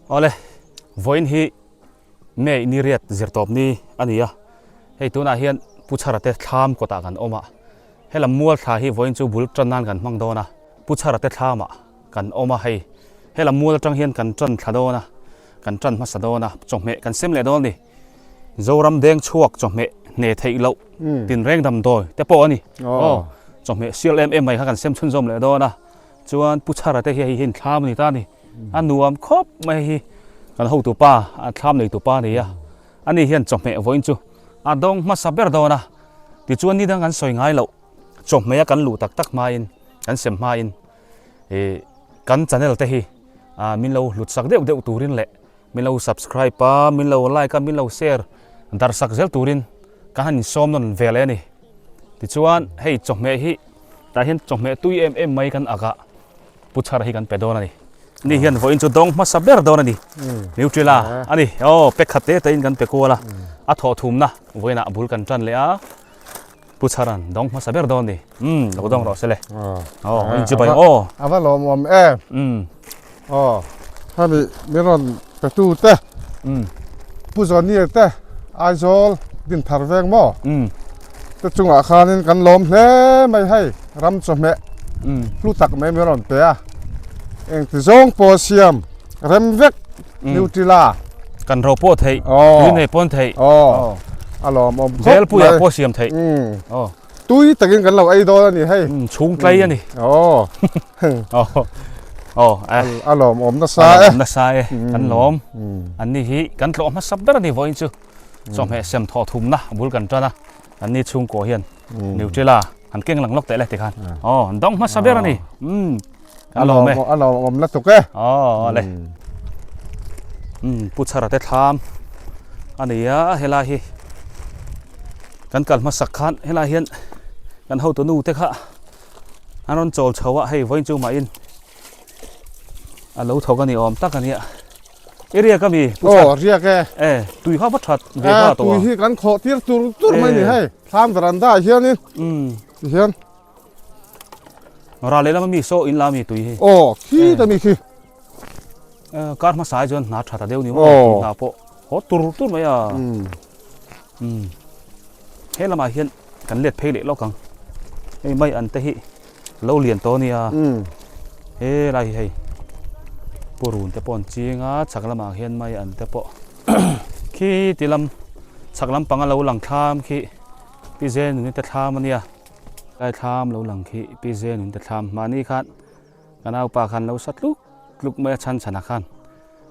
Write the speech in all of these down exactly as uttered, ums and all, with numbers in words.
Awle, vawiin hi May ni riet, Zirtawp ni a ni a. Hei tuna hian Pu Chara te thlam kawtah kan awm a. He lam mual thla hi vawiin chu bul ṭan nan kan hmang dawn a. Pu Chara te thlamah kan awm a hei. He lam mual aṭang hian kan ṭan thla dawn a. Kan ṭan hmasa dawn a. Chawhmeh kan sem leh dawn a ni. Zoram deng chhuak chawhmeh hne theih loh. Mm. Tinreng damdawi te pawh a ni. Aw. Aw. Chawhmeh sial em em mai kha kan sem chhunzawm leh dawn a. Chuan Pu Chara te hi hei hi inthlam a ni ta a ni. Mm. A nuam khawp mai hi kan hotupa, a thlam neitupa a ni a. Mm. Ani hian chawhmeh vawiin chu a dawng hmasa ber dawn a. Tichuan ni dang kan sawi ngai loh. Chawhmeh a kan luh tak tak hmain, kan sem hmain, eh, kan channel te hi, ah, min lo hlutsak deuh deuh turin leh min lo subscribe a, min lo like a, min lo share, darhsak zel turin kan han insawm nawn ve leh a ni. Tichuan, hei chawhmeh hi, tah hian chawhmeh tui em em mai kan ak a, Pu Chara hi kan pe dawn a ni. Ni hian vawiin chu dawng hmasa ber dawn a ni. Mm. Neutrala, ah, a ni. Aw, pek khat te te in kan pe kual a. Mm. A thawh thumna, vawiinah bul kan ṭan leh a. Pu Charan dawng hmasa ber dawn a ni. Hmm, lo dawng rawh se le. Aw. Aw, ah, in chibai, a va, aw. A va lawmawm em. Hmm. Aw, hemi min rawn petu te. Hmm. Pu Johnny te, Aizawl, Dinthar veng maw? Hmm. Te chungah khanin kan lawm hle mai hei, ram chawhmeh. Hmm. Hlu tak mai min rawn pe a. Engti zawng pawh siam, rem vek. Mm. Neutrala. Kan ro pawh theih, aw, tui nei pawh theih. Aw. Aw. A lawmawm khawp mai. Belpuia pawh siam theih. Mm. Aw. Tui takin kan lo ei dawn a ni hei. Mm, chhung tlai a ni. Mm. Aw. Aw. Aw, eh. A, a lawmawm nasa e. A lawmawm nasa e. Mm. Kan lawm. Mm. An ni hi kan tlawh hmasa ber a ni vawiin chu. Mm. Chawhmeh sem thawh thumna bul kan ṭan a. An ni chhungkaw hian. Mm. Neutrala. Han keng lang lawk teh le tikhan. Ah. Aw, an dawng hmasa ber a ni. Aw. Mm. Kan lawm e. A lawm, a lawmawm lutuk e. Aw, le. Mm. Mm, Pu Chara te thlam a ni a, helai hi. Kan kal hmasak khan, helai hian kan hotunu te kha an rawn chawl chho a, hei vawiin chu mahin a lo thawk a ni awm tak a nia. I riak a mi, Pu Chara? Aw, riak e. E, tui kha va ṭhat ve, a, va tawh a. Tui hi kan khawh tir tur tur mai ni hei. E. Thlam veranda hianin. Mm. Ti hian. Ral leh lama mi saw in la mi tui hi. Aw, khi ta mi khi. Eh, kar hmasa ai chuan hna ṭha ta deuh ni maw? Aw. Hna pawh haw tur tur mai a. Mm. Mm. He lamah hian kan let phei leh lawk ang. Hei mai an te hi lo lian tawh a nia. Mm. He lai hi hei. Purun te pawh an ching a, chhak lamah hian mai an te pawh. Khi ti lam, chhak lam panga lo lang thlam khi Pi Zenuni te thlam a nia. Lai thlam lo lang khi Pi Zenuni te thlam. Mahni khan ka naupa khan lo sa tluk tluk mai a, chhan chhan a khan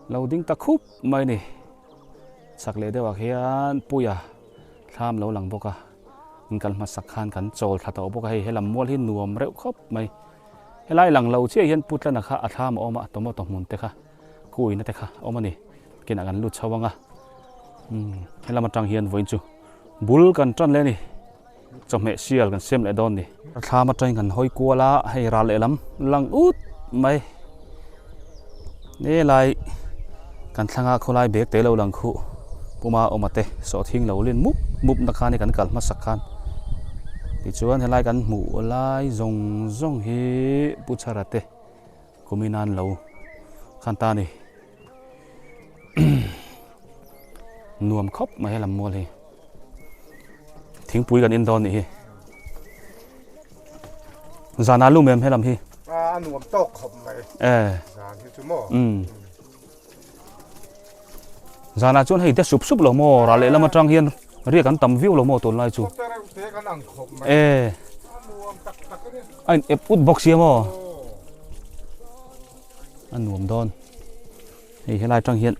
lo ding ta khup mai ni. Chhak leh deuhah khian Puia thlam lo lang bawk a. Kan kal hmasak khan kan chawl thla tawh bawk a, hei, he lam mual hi nuam reuh khawp mai. Helai lang lo chiah hian Pu Tlana kha a thlam a awm a, tawmaw tawhmun te kha, kuina te kha awm a ni. Kinah kan lut chho ang a. Hmm, he lam aṭang hian vawiin chu bul kan ṭan leh a ni. Chawhmeh sial kan sem leh dawn a ni. Thlam aṭangin kan hawi kual a, hei ral leh lam lang ut mai. Helai kan thlang a, khawlai bek te lo lang khu puma awm a te, sawhthing lo lin mup mupna khan hi kan kal hmasak khan. Tichuan helai kan hmuh lai zawng zawng hi Pu Chara te kumin an lo khan ta ni. Nuam khawp mai he lam mual hi. Thingpui kan in dawn nih hi. Zana lum em he lam hi. A, a nuam tawk khawp mai. E. Zan hi chu maw? Mm. Zana chuan hei de sup sup lo maw, ral leh lam aṭang hian riak an tam viau lo maw tunlai chu. Helicopter te kan ang khawp mai. E. A nuam tak tak a ni. A inep ut bawk si a maw. Aw. A nuam dawn. Hei, helai aṭang hian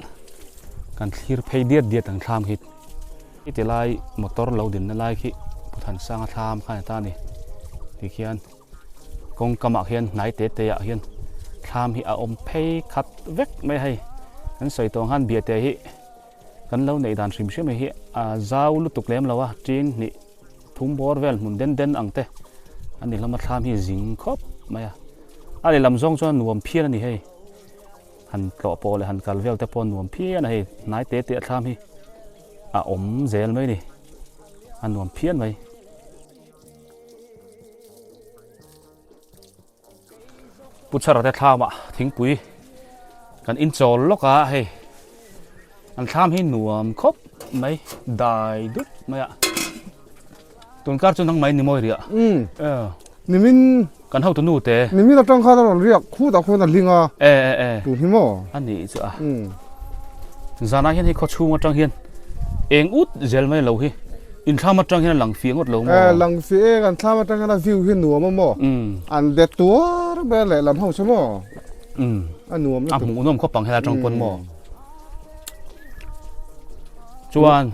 kan thlir phei diat diat ang thlam hi. Heti lai motor lo dinna lai khi Pu Thansanga thlam khan a ta ni. Tikhian kawng kamah khian hnai te te ah hian thlam hi a awm phei khat vek mai hei. Kan sawi tawh ang khan Biate hi kan lo neih dan hrim hrim hi, a zau lutuk lem lo a, ṭin hnih thum bawr vel hmun den den ang te a ni hlawm a, thlam hi zing khawp mai a. A lehlam zawng chuan nuam phian a ni hei. Han tlawh pawh leh han kal vel te pawh nuam phian a hei. Hnai te te a thlam hi a awm zel mai ni. A nuam phian mai. Pu Chara te thlamah thingpui Kan in chawl lawk a hei. An thlam hi nuam khawp mai, dai dup mai a. Tun kar chu nang mai ni maw i ri a. Mm. Eh. Nimin. Kan hotunu te. Nimin a tang khan a rawn riak, khu ta khu na ling a. Eh, eh, eh. Tun hi maw. A ni chu a. Mm. Zana hian hi khaw chhung aṭang hian eng ut zel mai lo hi. In thlam aṭang hian a lang fiah ngawt lo maw. Eh, lang fiah e, kan thlam aṭang hian a view hi nuam a maw. Mm. An det tuar ber leh lam ho chu maw. Mm. A nuam lutuk. A hmuh nuam khawp ang hela aṭang pawn maw. Mm. Chuan,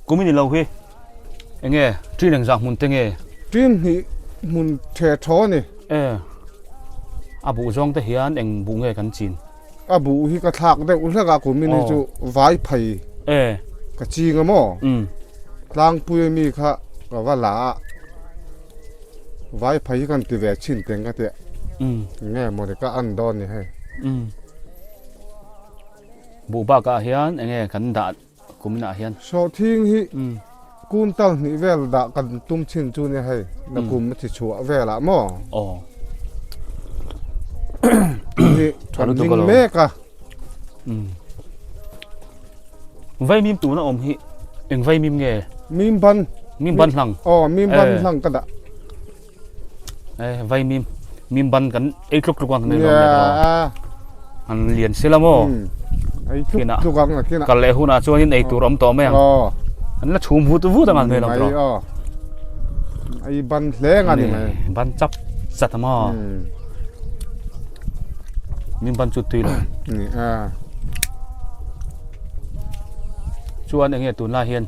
kumi ni lo hi, eng nge, ṭin engzah hmun te nge? Ṭin hnih hmun ṭhe ṭhaw a ni. E, a buh zawng te hian eng buh nge kan chin? A buh hi ka thlak deuh hlek a, kumi ni chu Vaiphei ka ching a maw. Mm. Tlangpui a mi kha ka va la a. Vaiphei hi kan ti ve chhin teng ka ti a. Mm. Nge maw ni ka an dawn ni hei. Mm. Buh bakah hian eng nge kan dah kuminah hian? Sawhthing hi kuntal hnih vel dah kan tum chhin chu ni hei. Na kum a chi chhuah velah maw? Aw. Hi ṭha lutuk a lo. Ṭha ning mek a. Mm. Vaimim tuna awm hi, eng vaimim nge? Mimban. Mimban hlang. Aw, mimban hlang ka dah. Eh, vaimim, mimban kan ei tluk tluk ang hmel lawm le tawh. An lian sila maw. Hmm. Ei tluk tluk ang na kina. Kal leh hunah chuan in ei tur awm tawh mai ang. Aw. An la chhum vut vut ang hmel lawm tawh. Ei ban hle ang a ni mai. Ban chap chat a maw. Hmm. Mimban chu tui lo. Ni a. Chuan eng nge tunlai hian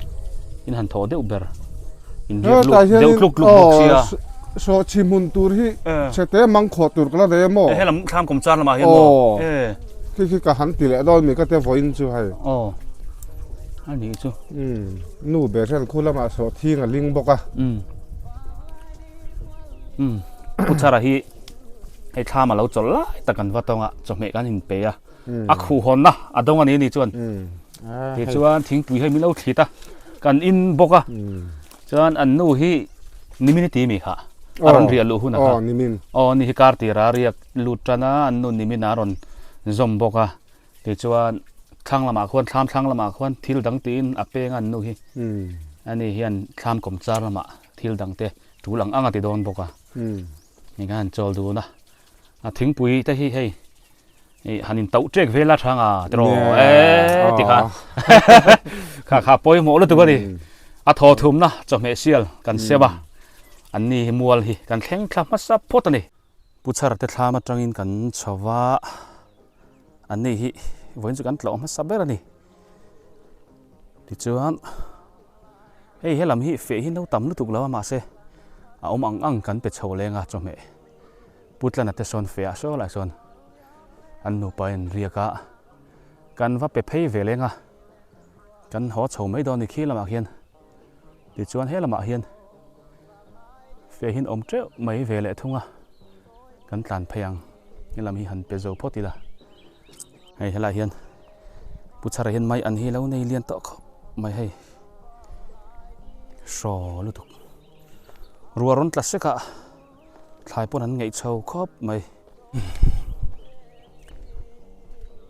in han thawh deuh ber. In riak lut deuh tluk tluk bawk sia. Sawhchhi hmun tur hi, chhete mang khawh tur ka la nei a maw? Eh, he lam thlam kawmchar lamah hian maw? Eh. Khi khi ka han ti leh dawn mi ka ti a vawiin chu hei. Aw. A ni chu. Hmm. Nu ber hian khu lamah sawhthing a ling bawk a. Hmm. Hmm. Pu Chhara hi hei thlam a lo chawl lai tak kan va tawng a, chawhmeh kan inpe a. Hmm. A khuh hawnna a dawng a ni, ni chuan. Hmm. Ah, tichuan thingpui hei min lo thlit a, kan in bawk a. Hmm. Chuan an nu hi Nimin i ti mi kha. A rawn riah luh hunah kha. Aw, Nimin. Aw, ni hi kar tirah a riak lut tan a, an nu Nimin a rawn zawm bawk a. Tichuan thlang lamah khuan, thlam thlang lamah khuan thil dang tiin a peng a an nu hi. Hmm. Ani hian thlam kawmchar lamah thil dang te tul ang ang a ti dawn bawk a. Hmm. Ni khan chawl dun a. A thingpui te hi hei. Hei, han in tauh ṭek vel a ṭha ang a, tiraw. Nia. Eh, ti kha. Aw. Kha, kha pawimawh lutuk a ni. Hmm. A thaw thumna, chawhmeh sial kan sem a. Hmm. An ni hi mual hi, kan thleng thla hmasa phawt a ni. Pu Chhara te thlam aṭangin kan chho va. An ni hi, vawiin chu kan tlawh hmasa ber a ni. Tichuan, hei, he lam hi feh hi no tam lutuk lo a, mahse, a awm ang ang kan pe chho leng a, chawhmeh. Pu Tlana te sawn feh a saw lai sawn an nupa in riak a, kan va pe phei ve leng a, kan haw chho mai dawn ni khi lamah khian. Tichuan he lamah hian feh hi an awm teuh mai ve leh thung a, kan tlan phei ang. He lam hi han pe zo phawt ila. Hei, helai hian Pu Chhara hian mai an hi lo nei lian tawh khawp mai hei. Hraw lutuk. Ruah rawn tla sek a, thlai pawn an ngaih chho khawp mai.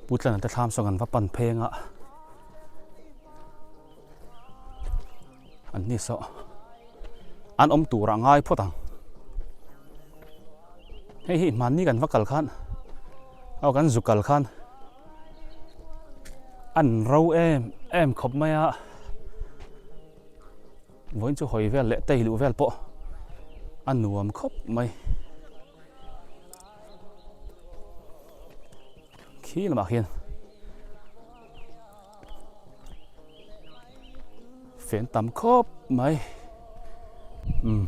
Pu Tlana te thlam sawn kan va pan pheng a. An ni saw. An awm turah ngai phawt ang. Hei hi, hman ni kan va kal khan. Aw, kan zu kal khan. An ro em em khawp mai a. Vawiin chu hawi vel leh tei luh vel pawh a nuam khawp mai. Khi lamah khian fe an tam khawp mai. Um.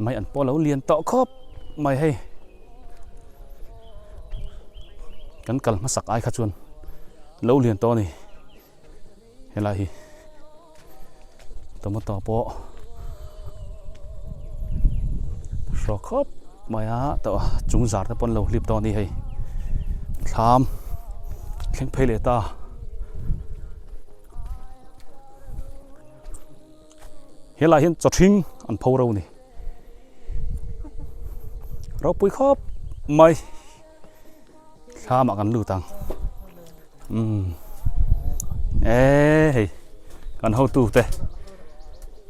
Mai an pawh lo lian tawh khawp mai hei. Kan kal hmasak ai kha chuan lo lian tawh a ni. Helai hi tomato pawh hraw khawp mai a, tawh a, chung zar te pawn lo hlip tawh a ni hei. Thlam thleng phei leh ta. Helai hian chawhring an pho ro ni. Ropui khawp mai. Thla mah kan lut ang. Mm. E, hei. Kan hotute.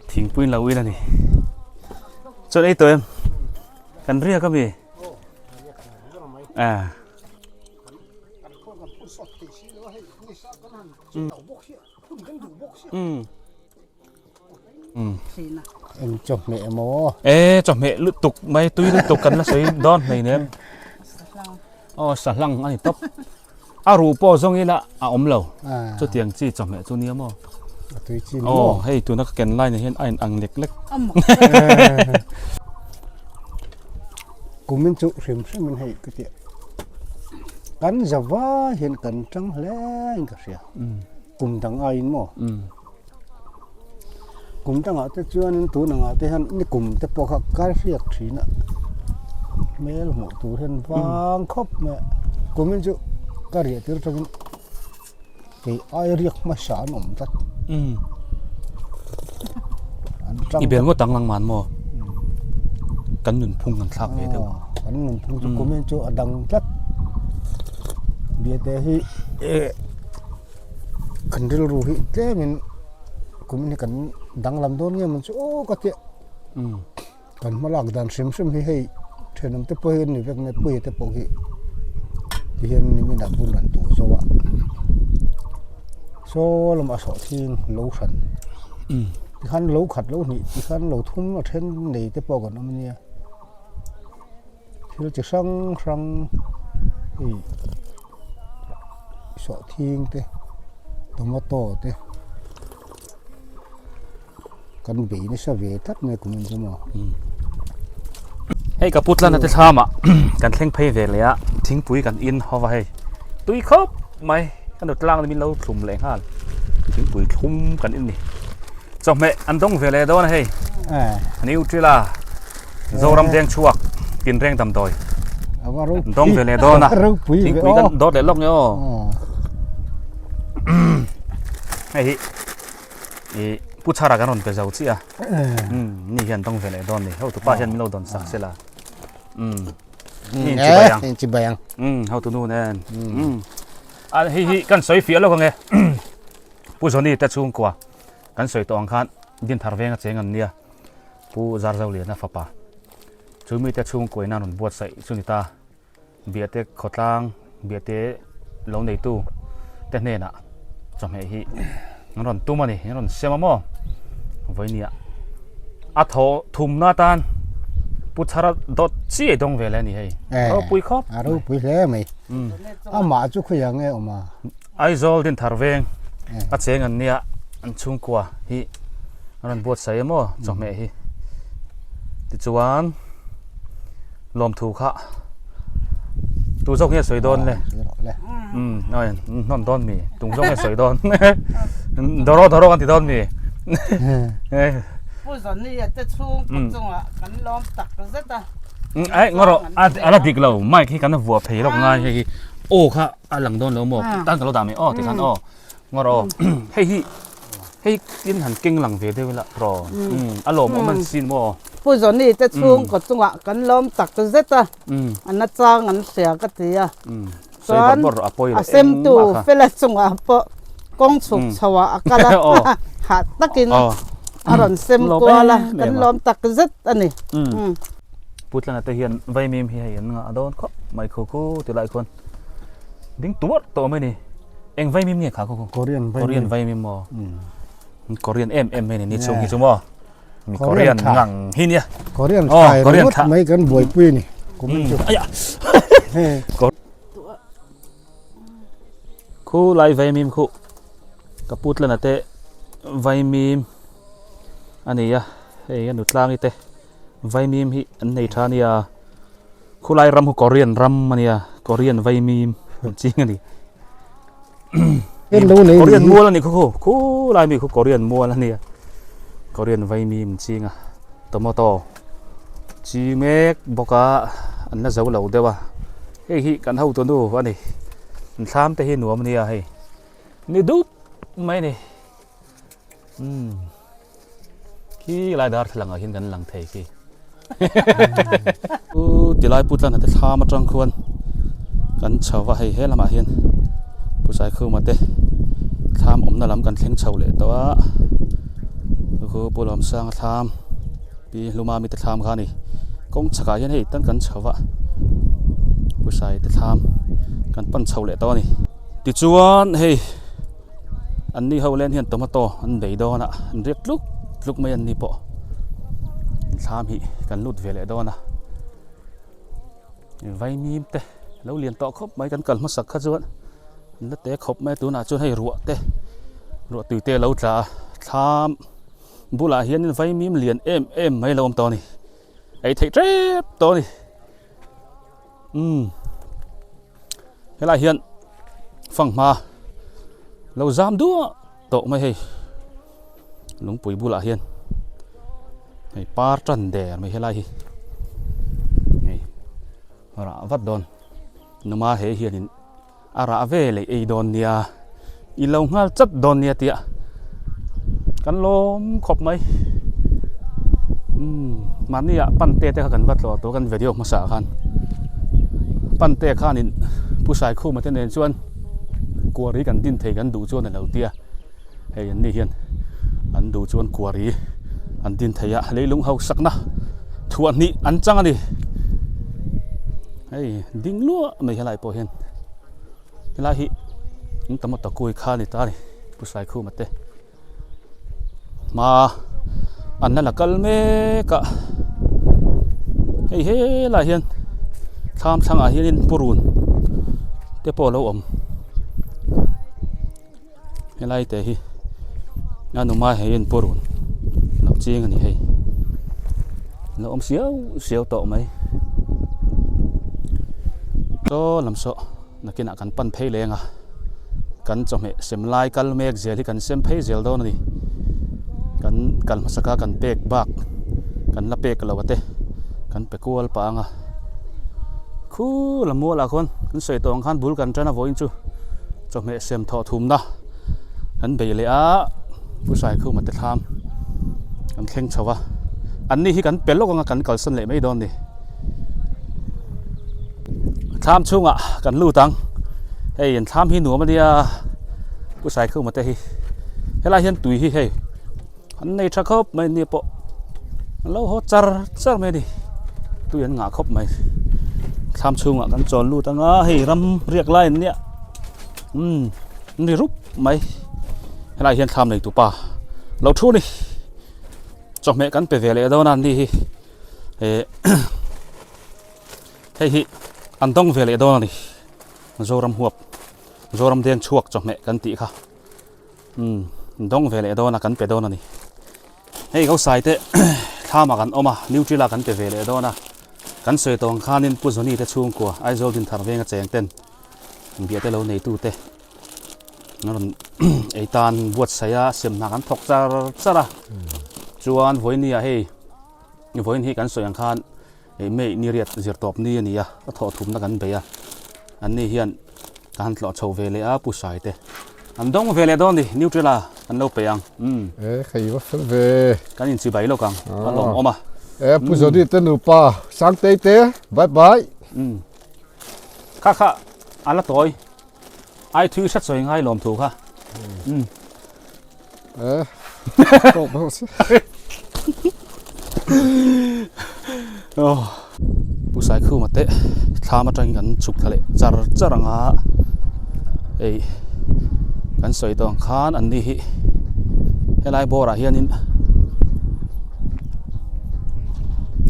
Thingpui in la uin a ni. Chun ei to em. Kan ria ka mi. A. Mm. Mm. Mm. Eng chawhmeh maw. E, chawhmeh luttuk, mai tui luttuk kan la soi dawn hnei nem. Aw, sahlang a ni top. A ru paw zong ila a om lo. A. Chutiang chi chawhmeh chu ni maw. A tui chi ni maw. Aw, hei, tuna ka ken lai ni hian a inang lek lek. Am. Kumin chu hrim hrim in hei ka tia. Kan zava hian kan tang hle in ka hria. Mm. Kum dang aiin maw. Mm. Kum dangah te chuan tun angah te hian nikum te pawh kha ka hriak ṭhin a, hmel hmuh tur hian vang khawp mai a. Kumin chu ka riah tir ṭangin kei ai riak hmasa an awm tlat. Mm. An tang I bel tlat. Ngawt ang lang man maw? Mm. Kan nunphung kan thlak ve deuh. Aw, kan nunphung chu Mm. kumin chu a dang tlat. Biate hi, eh, kan rilru hi tlemin kumin hi kan danglam dawn nge man chu aw ka tia. Mm. Kan hmalak dan hrim hrim hi hei, ṭhenawmte pawh hi an ni vek mai, Puia te pawh hi. Tihian nimin a bun an tuh zo a. Saw lamah sawhthing lo hran. Mm. Tikhan lo khat lo hnih, tikhan lo thum a ṭhen nei te pawh kan awm a nia. Thil chi hrang hrang, hei, sawhthing te, tomato te, kan bei nasa ve tlat mai kumin chu maw. Hmm. Hei, ka pu Tlana te thlamah kan thleng phei ve leh a, thingpui kan in ho va hei. Tui khawp mai, ka nu tlang ni min lo thlum leh nghal. Thingpui thlum kan in ni. Chawhmeh an dawng ve leh dawn a hei. Eh. Nutella. Zoram deng chhuak. Tinreng damdawi. A va ropui. An dawng ve leh dawn a. Ropui ve. Thingpui kan dawt leh lawk nge aw. Aw. Hei hi. I, Pu Chara kan rawn pe zo chiah a. Eh. Hmm, ni hian dawng ve leh dawn ni. Hotupa hian min lo dawn sak sela. Hmm. Hmm, ni eh, chibai ang. Ni chibai ang. Hmm, hotunu nen. Hmm. Hmm. A, hei hi kan sawi fiah lawk ang e. Pu Johnny te chhungkua. Kan sawi tawh ang khan, Dinthar Venga cheng an nia. Pu Zarzoliana fapa. Chu mite chhungkuain an rawn buatsaih chu ni ta. Biate khawtlang, biate lo neitu te hnenah chawhmeh hi an rawn tum a ni, an rawn sem a maw? Vawinia. A thaw thumna tan Pu Chara dawt chiah dawng ve leh a ni hei. Eh, a ropui khawp. A ropui hle mai. Mm. Amah chu khawiah nge awm a? Aizawl Dinthar Veng a cheng an nia, an chhungkua hi an rawn buatsaih a maw, chawhmeh hi. Tichuan, lawmthu kha tu zawk nge sawi dawn le? Aw, sawi rawh le. Mm, aw, hnawn dawn mi, tung zawk nge sawi dawn? Dawraw, dawraw kan ti dawn mi? Eh. Pu Johnny te chhungkaw chungah kan lawm tak zet a. Mm, ai, ngaw rawh, a, a la dik lo, mic hi kan vuah phei lawk ngai hi. Aw kha, a lang dawn lo maw? Ah. Tan ka lo dah mai, aw, tikhan, aw. Ngaw rawh, hei hi, hei tin han keng lang ve deuh ila, rawh. Mm. Mm, a lawm awm an sin maw? Pu Johnny te chhungkaw chungah kan lawm tak zet a. Mm. A nachang an hria ka ti a. Mm. Chuan a semtu fela chungah pawh kawng chhuk chhoah a kal a. Aw. Hat takin a rawn sem kual a, kan lawm tak zet a ni. Mm. Mm. Pu Tlana te hian vaimim hi hei an ngah dawn khawp mai khu khu ti lai khuan. Ding tuar tawh mai ni. Eng vaimim nge kha khu khu? Korean vaimim. Korean vaimim maw? Mm. Korean em em mai ni, ni chhung hi chu maw? Mi Korean ngang hi nia. Korean khai ringawt mai kan buaipui ni. Kum chu. Aya. He. Ko-, khu lai vaimim khu. Ka pu Tlana te vaimim a ni a. Hei, a nu Tlangi te vaimim hi an nei ṭha a nia. Khulai ram khu Korean ram a nia, Korean vaimim, ching a ni. Korean mual a ni khu, khu, khulai mi khu Korean mual a nia. Korean vaimim ching a. Tomato. Chi mek bawk a, an la zo lo deuh a. Hei hi kan hotu nu a ni. An thlam te hi nuam a nia hei. Ni dup mai ni. Hmm. Khi lai dar thlang ah hian kan lang thei khi. U, tilai Pu Tlana te thlam aṭang khuan. Kan chhau a hei, he lam a hian Pu Saikhuma te thlam awmna lam kan thleng chhau leh tawh a. Khu Pu Lawmsanga thlam, Pi Hlumami te thlam kha a ni. Kawng chhak a hian hei tan kan chhau a, Pu Sai te thlam kan pan chhau leh tawh a ni. Tichuan hei, anni ho len hian tomato an bei dawn a, an riak tluk tluk mai anni pawh. Thlam hi kan lut ve leh dawn a. Vaimim te lo lian tawh khawp mai, kan kal hmasak kha chuan an la te khawp mai. Tunah chuan hei ruah te, ruah tui te lo tla a, thlam bulah hian vaimim lian em em mai lo awm tawh a ni. Ei theih ṭep tawh a ni. Um. Helai hian fanghma lo zam duah tawh mai hei. Lungpui bulah hian hei par ṭan der mai helai hi. Hei, rah vat dawn. Numa he hianin a rah ve lei ei dawn nia, i lo nghal chat dawn nia tia kan lawm khawp mai. Um, mahni a pante te kha kan va tlawh tawh kan video hmasa khan. Pante khanin Pu Saikhuma te nen chuan quarry kan din thei kan duh chuan a lo tia. Hei, anni hian an duh chuan quarry an din thei a, leilung hausakna thuah hnih an chang a ni. Hei, ding luah mai helai pawh hian. Helai hi an tomato kui kha a ni ta a ni, Pu Saikhuma te. Hma an la la kal mek a. Hei, helai hian thlam thlang ah hianin purun te pawh lo awm. Helai te hi a numa he in purun lak ching a ni hei. Lo awm siau siau tawh mai. Chaw lam saw nakinah kan pan phei leng a, kan chawhmeh sem lai kal mek zel hi kan sem phei zel dawn a ni. Kan kal hmasak a kan pek bak, kan la pek lo a te kan pe kual pah ang a. Khu la mual ah khuan kan sawi tawh ang khan bul kan ṭan a vawiin chu. Chawhmeh sem thawh thumna kan bei leh a, Pu Saikhuma te thlam kan thleng chho a. Anni hi kan pe lawk ang a, kan kalsan leh mai dawn ni. Thlam chhungah kan lut ang. Hei, an thlam hi nuam a nia, Pu Saikhuma te hi. Helai hian tui hi hei. An nei ṭha khawp mai ni pawh. An lo haw char char mai ni. Tui an ngah khawp mai. Thlam chhungah kan chawl lut ang a, hei ram riak lai an nia. Um, an ri rup mai. Helai hian thlam neitu pa lo ṭhu ni. Chawhmeh kan pe ve leh dawn a ni hi. Eh, hei hi an dawng ve leh dawn a ni. Zoram huap, Zoram deng chhuak chawhmeh kan tih kha. Um, dawng ve leh dawn a, kan pe dawn a ni. Hei, Gosai te thlam ah kan awm a, Nutrila kan pe ve leh dawn a. Kan sawi tawh ang khanin Pu Johnny te chhungkua, Aizawl Dinthar Venga cheng ten, biah te lo neitu te, an rawn ei tan buatsaih a, sem hna kan thawk char char a. Chuan vawiin ni a hei, vawiin hi kan sawi ang khan, Hei, May ni riat Zirtawp ni a ni a, a thawh thumna kan bei a. Anni hian ka han tlawh chho ve leh a, Pu Sai te. An dawng ve leh dawn ni, Nutrila an lo pe ang. Um. E, kha i va fel ve. Kan inchibai lawk ang, a lawmawm a. E, Pu Johnny te nupa, Sangtei te, bye bye. Um. Kha kha, a la tawi. Ai thu i hre chawi ngai lawmthu kha. Um. Eh. Aw. Pu Saikhuma te thlam aṭangin kan chhuk thla leh char char ang a. Ei, kan sawi tawh ang khan anni hi helai bawrah hianin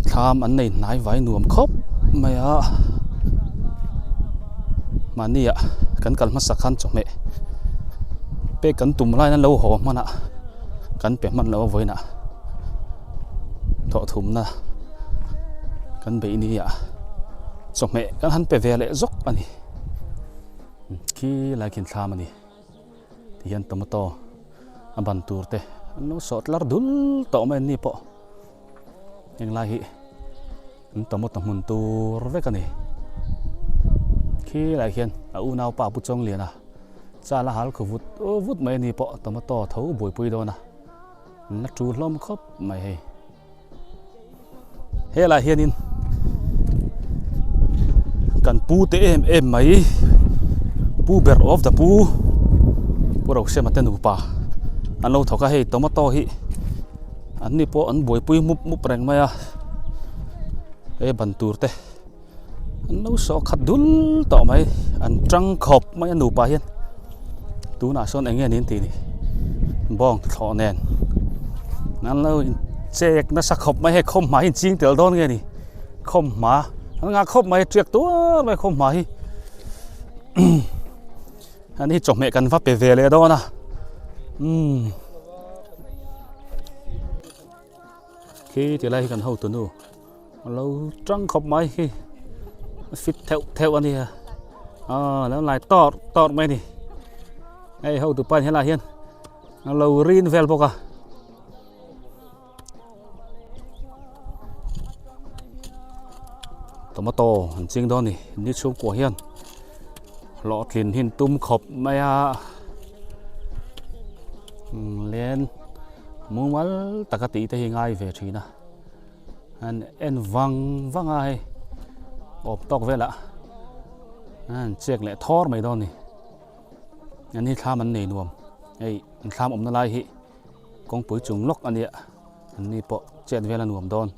thlam an nei hnai vai nuam khawp mai a. Mahni ah kan kal hmasak khan chawhmeh pek kan tum laiin an lo haw hman a, kan pe hman loh a, vawiin a thawh thumna kan beih ni a, chawhmeh kan han pe ve leh zawk a ni. Khi lai khin thlam a ni. Tihian tomato a ban tur te an lo sawt lar dul tawh mai anni pawh. Heng lai hi an tomato hmun tur vek a ni. Khi lai hian a unaupa Pu Chawngliana cha la hal khu vut vut mai anni pawh, tomato tho buaipui dawn a, an la tul hlawm khawp mai hei. Helai hianin Kan pu te em em mai. Pu ber of the pu. Pu Rausia Mate nupa. An lo tho ka hei tomato hi. An ni po an buai pui mup mup reng mai a. E ban tur te. An lo so khat dul to mai. An trang khop mai a nupa hian. Tuna sawn eng nge ni ti ni. Bawng tho nen. An lo in chek nasa khop mai he khom mai hin ching tel dawn nge ni. Khom hma. An nga khop mai triak tuar mai khom hma hi. An hi chawhmeh kan va pe ve leh dawn a. Hmm. Khi ti lai hi kan hotunu. Lo trang khop mai hi. Fit theuh theuh a nia. A, lo lai tawr, tawr mai ni. Hei, hotupa ni he lai hian. Lo rin vel bawk a. Tomato an ching dawn ni, ni chhungkua hian. Hlawhtlin hin tum khop mai a. Hmm, len mumal taka tih te hi ngai ve ṭhin a. An en vang vang a hei. Awm tawk vel a. An chek leh thawr mai dawn ni. An hi thlam an nei nuam. Hei, an thlam awmna lai hi. Kawngpui chung lawk a nia. An ni pawh chet vel a nuam dawn.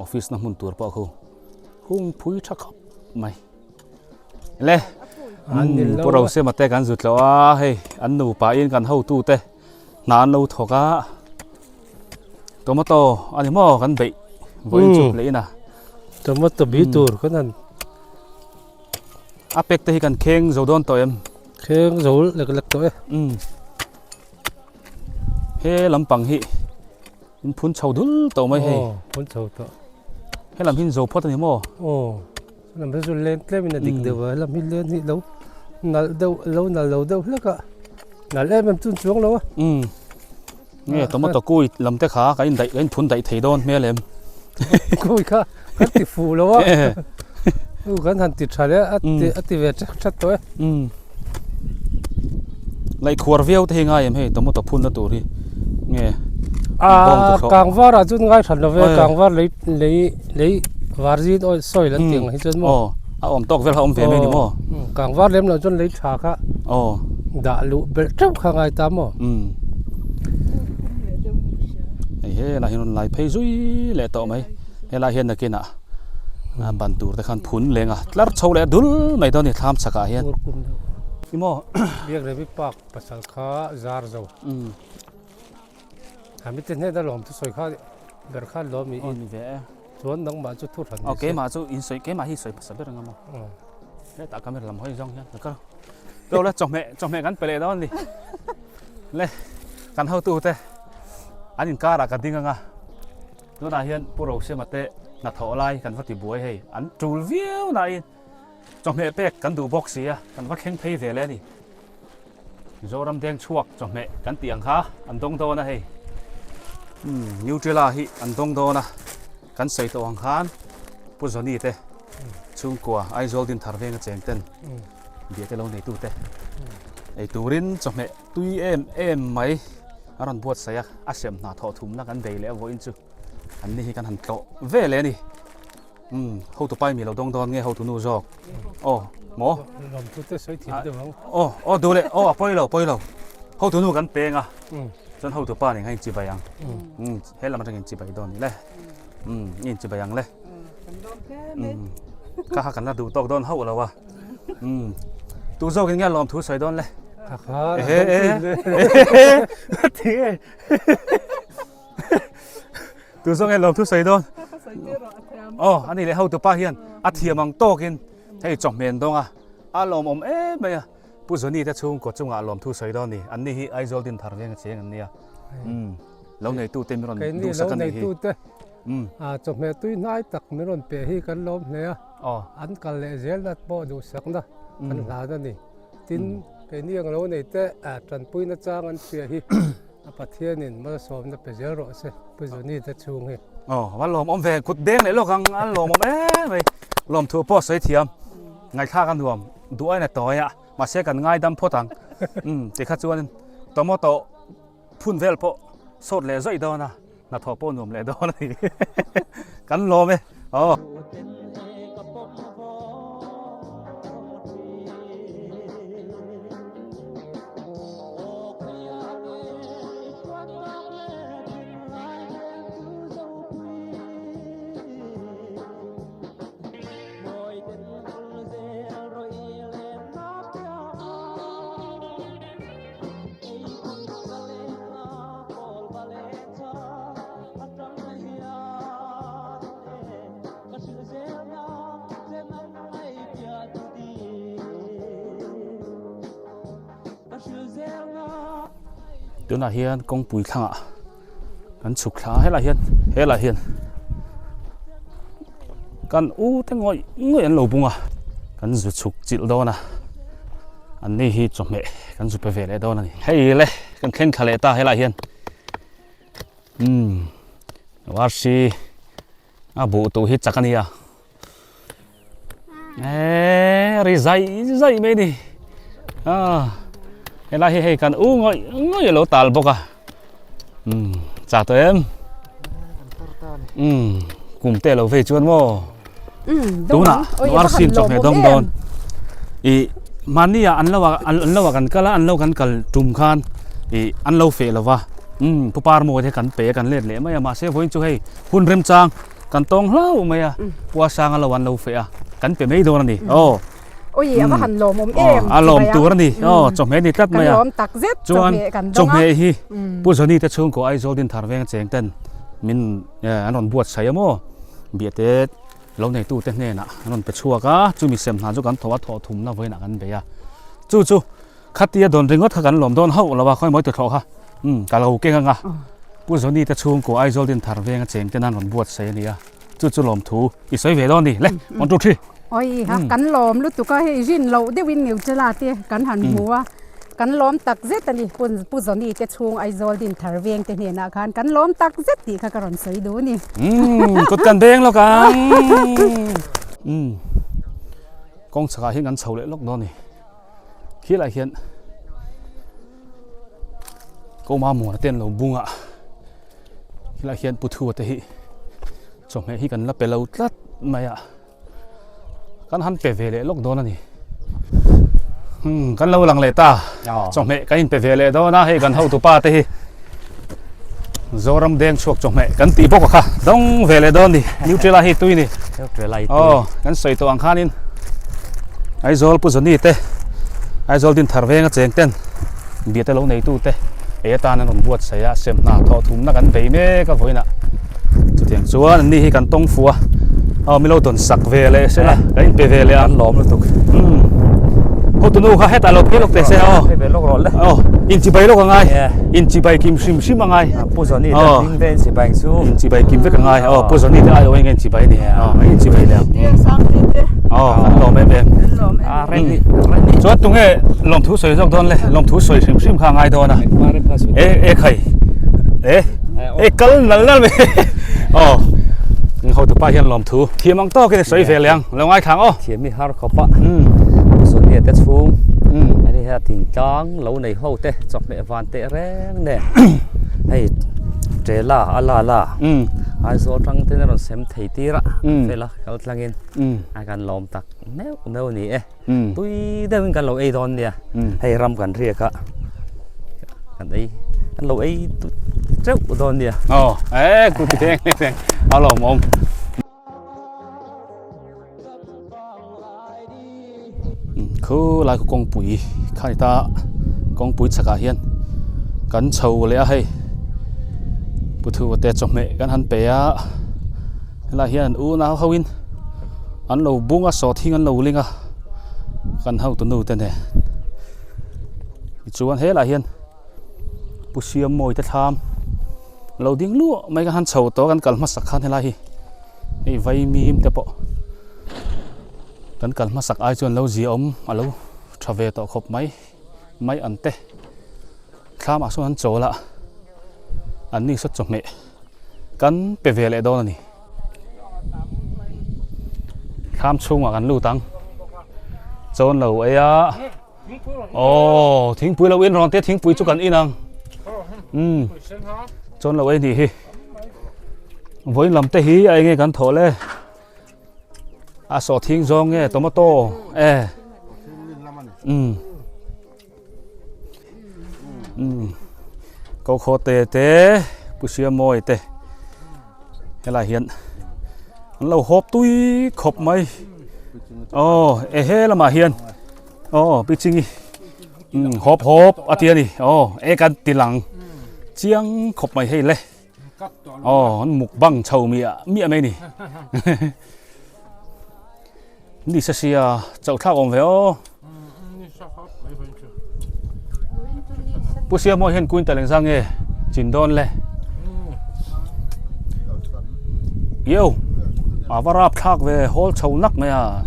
Office-na hmun tur pawh khu hung phui ṭha khawp mai. Le, an, hmm, Pu Rausia Mate kan zut lo a, hei, an nupa in kan hotute hna an lo thawk a. Tomato a ni maw kan beih vawiin chu, hmm, leh in a. Tomato bi, hmm, tur kan han. A pek te hi kan kheng zo dawn tawh em? Kheng zo lek lek tawh e. Um. He lampang hi in phun chho dul tawh mai hei. Aw, phun chho tawh. He lam hin zo phawt a ni maw? Aw. Lam hi chu len tlem in a dik, um, deuh a. He lam hi len hi lo. Nal deuh, lo nal lo deuh hlek a. Nal em em chun chuang lo a. Um. Nge, ah, tomato, ah, kui lam te kha, ka in daih, ka in phun daih thei dawn hmel em? Kui kha, ka ti fu lo a. Eh. U, kan han ti ṭha le, a ti, mm, a ti ve ṭhat ṭhat tawh e. Mm. Laih khuar viau te hi ngai em hei, tomato phun la tur hi. Nge. A, bawng te thlawh. Kangvar a chun ngai ṭhat lo ve, oi, kangvar lei, lei, lei var zin, oi, sawi la, mm, tiang hi chuan maw. Aw. A awm tawk vel kha awm ve mai ni maw? Mm, kangvar lem lo chuan lei ṭha kha. Aw. Dah luh belh teuh kha ngai ta maw? Mm. Hei, he lai hi rawn lai phei zui leh tawh mai. He lai hian nakinah, a, ban tur te khan phun leng a tlar chho leh dul mai dawn ni thlam chhakah hian. Ur kum deuh. I maw? Biak leh mi pak pasal kha zar zo. Mm. A, mite hnena lawmthu sawi kha ber khan lawm niin. Aw, ni ve e. Chuan nangmah chu thu hran ni se. Aw, keimah chu in sawi, keimah hi sawi pasa ber ang a maw? Aw. Hetah camera lam hawi zawng hian ka kal. Ro le, chawhmeh, chawhmeh kan pe leh dawn ni. Le, kan hotute an inkarah ka ding ang a. Tunah hian Pu Rosiama te hnathawh lai kan va ti buai hei. An tul viau nain. Chawhmeh pek kan duh bawk si a, kan va thleng phei ve leh a ni. Zoram deng chhuak chawhmeh kan tih ang kha, an dawng dawn a hei. Hmm, Nutella hi an dawng dawn a, kan sawi tawh ang khan, Pu Johnny te, chhungkua, Aizawl Dinthar Veng a cheng ten, hmm, bia te lo neitu te. Hmm. Ei turin chawhmeh tui em em mai a rawn buatsaih a, a sem hna thawh thumna kan bei leh a vawiin chu. An ni hi kan han tlawh ve leh a ni. Hmm, hotupa in mi lo dawng dawn nge hotunu zawk. Aw, maw? Lawmthu te sawi thiam deuh ang. Aw, aw, duh le, aw, a pawi lo, pawi lo. Hotunu kan pe ang a. Hmm. Chuan hotupa nen khan in chibai ang. Hmm. Hmm, he lam aṭangin chibai dawn ni le. Hmm, in chibai ang le. Hmm, kan lawm hle mai. Hmm. Kha kha kan la duh tawk dawn hauh lo a. Hmm. Tu zawkin nge lawmthu sawi dawn le. Kha kha, ehe, ehe. Lawmthu le. Ti e. Tu zawng e lawmthu sawi dawn. Aw, a ni leh hotupa hian a thiam ang tawkin hei chawhmeh an dawng a. A lawmawm em mai a. Pu Johnny te chhungkaw chungah lawmthu sawi dawn ni. An ni hi Aizawl Dinthar Veng a cheng an nia. Hmm. Lo neitu te mi rawn duhsak a ni hi. Keini lo neitu te. Hmm. A, chawhmeh tui hnai tak mi rawn pe hi kan lawm hle a. Aw. An kal leh zelna pawh duhsakna kan hlan a ni. Hmm. Tin, hmm, keini ang lo nei te, a, ṭanpuina chang an hria hi. A Pathianin malsawmna pe zel rawh se, Pu Johnny te chhung hi. Aw, va lawmawm ve, kut deng leh lawk ang, a lawmawm em mai. Lawmthu pawh sawi thiam. Ngaithla ka nuam, duh ai na tawi a, mahse kan ngaidam phawt ang. Um, tikha chuan tomato phun vel pawh sawt leh zawih dawn a, hnathawh pawh nuam leh dawn a ni. Kan lawm e. Aw. Tuna hian kawngpui thlang ah kan chhuk thla a, helai hian, helai hian kan u te ngawih ngawih an lo bung a, kan zu chhuk chilh dawn a, anni hi chawhmeh kan zu pe ve leh dawn a ni. Hei le, kan thlen thla leh ta helai hian. Hmm. Warsi a buh tu hi chak a ni a. E, ri zai zai mai ni. A, helai hi hei kan u ngawih ngawih a lo tal bawk a. Hmm, cha tawh em. Hmm, kum te lo vei chuan maw. Mm, tuna, oi, Warsi in chawhmeh dawng dawn. I, mahni a an lo a, an, an lo a kan kal a, an lo kan kal tum khan, i, an lo feh lo va. Mm, Pu Parmawi te kan pe, kan let leh mai a, mahse vawiin chu hei, hun remchang, kan tawng hlau mai a, mm, Pu Asanga lo an lo feh a, kan pe mai dawn a ni. Mm. Aw. Oi, a va han lawm awm em, a lawm tur a ni. Mm. Aw, chawhmeh a ni tlat mai a. Kan lawm tak zet, chuan chawhmeh kan dawng a. Chawhmeh hi, mm, Pu Johnny te chhungkaw Aizawl Dinthar Veng a cheng ten min, eh, an rawn buatsaih a maw. Biate lo neitute hnenah an rawn pe chhuak a, chumi sem hna chu kan thawh a, thawh thumna vawiinah kan bei a. Chu chu, khatia dawn ringawt kha kan lawm dawn hauh lo a, khawi mawi tu thlawh kha. Hmm, ka lo keng ang a. Oh. Pu Johnny te chhungkaw Aizawl Dinthar Veng a cheng ten an rawn buatsaih a ni a. Chu chu lawmthu i sawi ve dawn ni. Le, hmm, hmm, one, two, three. Oi ha, hmm, kan lawm lutuk a, hei zin lo deuhin Neutrala te kan han, hmm, hmu a. Kan lawm tak zet a ni, Pu, Pu Johnny te chhung Aizawl Dinthar Veng te hnenah khan kan lawm tak zet tih kha ka rawn sawi duh a ni. Hmm, kut kan beng lawk ang. Hmm. Kawng chhakah hian kan chho leh lawk dawn a ni. Khilaiah hian Koma Muana te an lo bung a. Khilaiah hian Pu Thua te hi chawhmeh hi kan la pe lo tlat mai a. Kan han pe ve leh lawk dawn a ni. Hmm, kan lo lang leh ta. Aw. Chawhmeh kan in pe ve leh dawn a, hei kan hotupa te hi. Zoram Deng chhuak chawhmeh kan tih bawk a kha. Dawng ve leh dawn ni. Neutrala hi tui ni. Neutrala hi tui. Aw, kan sawi tawh ang khanin. Aizawl Pu Johnny te, Aizawl Dinthar Veng a cheng ten. Biate lo neitute, ei atan an rawn buatsaih a, sem hna thawh thumna kan bei mek a vawiinah. Chutiang chuan anni hi kan tawng fua. Aw, mi lo dawn sak ve leh se la, eh, kan in pe ve leh a. Kan lawm lutuk. Hmm. Hotunu kha hetah lo phei lawk teh se, aw. Phei ve lawk rawh le. Aw, in chibai lawk a ngai. Yeah. In chibai kim hrim hrim a ngai. Ah, Pu Johnny te, aw, ding te in chibai chu. In chibai kim vek a ngai. Aw, aw, Pu Johnny te ai aw, in chibai ni. Yeah. Aw, in chibai leh. Aw, kan lawm em em. Kan lawm em em. Ah, ready, ready. Chuan tunge lawmthu sawi zawk dawn le, lawmthu sawi hrim hrim kha a ngai dawn a. E, e khai. E, e kal nal nal mai. Aw. Hotupa hian lawmthu thiam ang tawk in sawi ve leh ang. Lo ngaithla ang aw. Thiam hi har khawp a. Hmm. Pu Johnny te chhung. Hmm. Ani hei thingtlang lo nei ho te, chawhmeh van te reng nen. Hei, Trela, a la la. Hmm. Aizawl aṭang te a rawn sem thei tir a. Hmm. Fela kal tlangin. Hmm. A kan lawm tak meuh meuh ni e. Hmm. Tui deuhin kan lo ei dawn nia. Hmm. Hei ram kan riak a. Kan ei, kan lo ei tu teuh dawn nia. Aw, e, kut ti theng theng. A lawmawm. Hmm, khulai khu kawngpui kha ni ta, kawngpui chhakah hian kan chho leh a hei. Pu Thua te chawhmeh kan han pe a. Helai hian unau hoin an lo bung a, sawt hing an lo ling a, kan hotunu te nen. Tichuan helai hian Pu Siammawi te thlam lo ding luah mai kan han chho tawh, kan kal hmasak khan helai hi. Hei vaimim te pawh kan kal hmasak ai chuan lo ziaawm a lo ṭha ve tawh khawp mai, mai an te. Thlamah sawn an chawl a, anni saw chawhmeh kan pe ve leh dawn a ni. Thlam chhungah kan lut ang. Chawn lo ei a. Aw, thingpui lo in rawn te, thingpui chu kan in ang. Hmm. Chawn lo ei ni hi. Vawiin lam te hi a eng nge kan thawh le? A sawt hing zong e, tomato. E. Mm. Mm. Ko kho tete, Pu Siamoy te. He lai hian. An lo hawp tui khawp mai. Aw, e he lama hian. Aw, pitching i. Mm, hawp hawp a ti a ni. Aw, e kan ti lang. Chiang khawp mai hei le. Aw, an mukbang chau miah miah mai ni. Ni sa sia chau thlak awm ve aw. Pu Siamoy hian kuin ta leng zang e, chin dawn le. Yo, a va rap thlak ve, hawl chho nak mai a.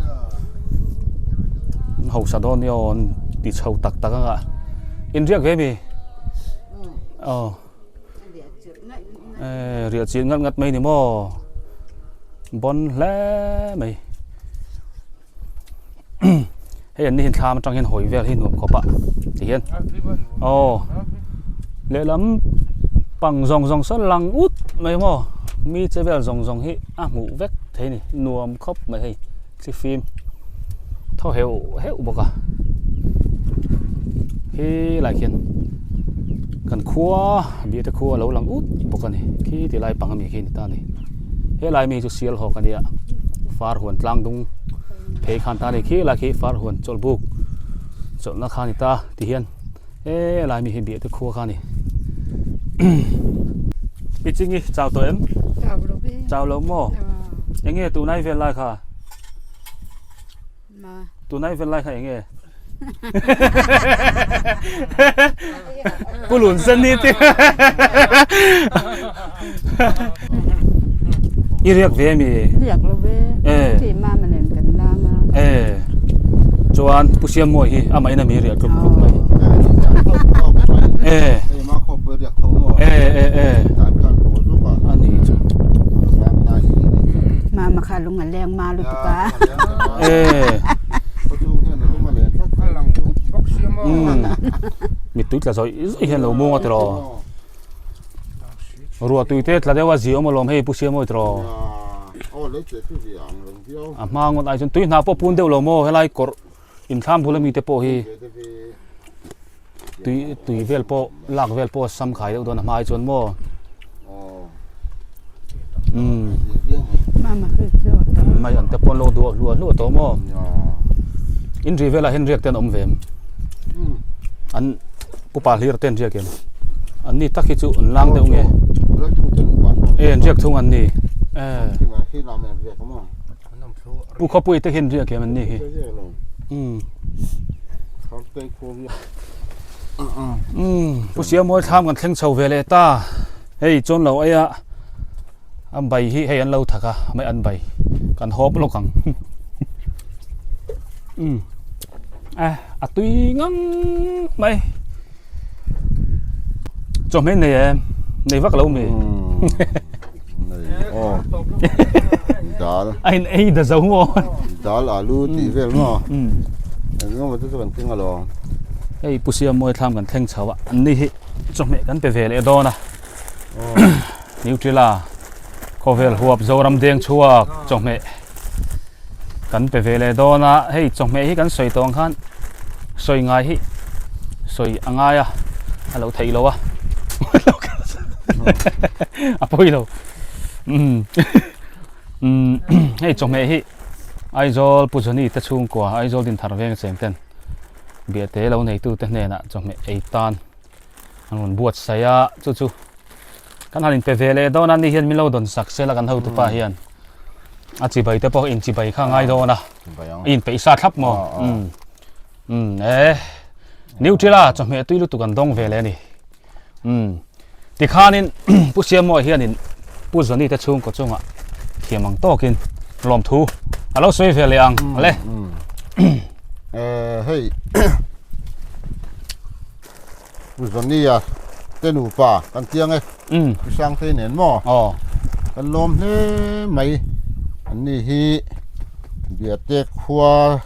Hausa dawn ni aw, ti chho tak tak anga. In riak ve mi. Aw. E, riah chiat ngat ngat mai ni maw. Bawn hle mai. Hei, an ni hin thlam aṭang hian hawi vel hi nuam khawp a. Ti hian. Aw. Lehlam pang zawng zawng saw lang ut mai maw. Mi che vel zawng zawng hi a hmuh vek thei ni. Nuam khawp mai hei. Thli fim. Thaw heu heu bawk a. He lai khian kan khua, Biate khua lo lang ut bawk a ni. Khi ti lai pang a mi khi ni ta ni. He lai mi chu Sialhawk a ni a. Far huan tlang dung phei khan ta ni. Khi lai khi Far huan chawlhbuk chawlhna khan ni ta ti hian. E, lai mi hi Biate khua kha ni. Pitching i chau tawh em? Chau lo ve. Chau lo maw? Aw. Eng nge tunai vel lai kha? Ma. Tunai vel lai kha eng nge? Pu Lun Sen ni ti. I riak ve mi? Riak lo ve. E. Ti ma ma len kan la ma. E. Chuan Pu Siamoy hi, ama in a mi riak tluk tluk mai. E. E, e, e. A ni chu. Ma, ma kha lung a leng ma lutuk a. E. Mm. Mittui tla zawi zawi hian lo muang a ti lo. Ruahtui te tla deuh a zi awm alawm hei Pu Siamoy tiraw. A hma ngot ai chuan tui hna pawh pun deuh lo maw, helai kawr inthlam bul a mi te pawh hi. Tui, tui vel pawh, lak vel pawh sam khai deuh dawn a hma ai chuan maw. Mm. Mai an te pawh lo duah hluah hluah tawh maw. In ri velah hian riak te an awm ve em? An Pu Pahlir te an riak em? An ni tak hi chu an lang deuh nge. E, an riak thung an ni. E. Pu Khawpui te hi an riak em an ni hi? Mm. Mm. Pu Siamoy thlam kan thleng chho ve leh ta. Hei, chuan lo ei a. An bai hi, hei an lo thak a, mai an bai. Kan hawp lawk ang. Mm. A, a tui ngang mai. Chawhmeh nei em, nei vak lo mi. Mm. Nei, aw. Dal. A in ei da zo maw. Dal alu tih vel maw. Mm. Engemaw chu kan tling alawm. Hei, Pu Siamoy thlam kan thleng chho a. An ni hi chawhmeh kan pe ve leh dawn a. Aw. Nutrela, khawvel huap Zoram deng chhuak, chawhmeh. Kan pe ve leh dawn a, hei, chawhmeh hi kan sawi tawh ang khan, sawi ngai hi, sawi a ngai a, a lo theih lo a. A pawi lo. Um. Um, hei, chawhmeh hi, Aizawl Pu Johnny te chhungkua, Aizawl Dinthar Veng cheng ten. Biate lo neitute hnena, chawhmeh ei tan. An rawn buatsaih a, chu chu. Kan han inpe ve leh dawn a, ni hian min lo dawn sak sela kan hotupa hian. A chibai te pawh inchibai kha ngai dawn a. Chibai ang. Inpeih sa thlap maw? Ah, ah. Mm. Mm, e. Nutrela, chawhmeh tui lutuk an dawng ve leh a ni. Mm. Tikhanin, Pu Siamoy hianin, Pu Johnny te chhungkaw chungah thiam ang tawkin lawmthu a lo sawi ve leh ang, mm, le. Mm. Eh, hei. Pu Johnny-a te nupa kan ti ang e. Mm. Pu Sangthei nen maw? Aw. Kan lawm hle mai. Anni hi Biate khua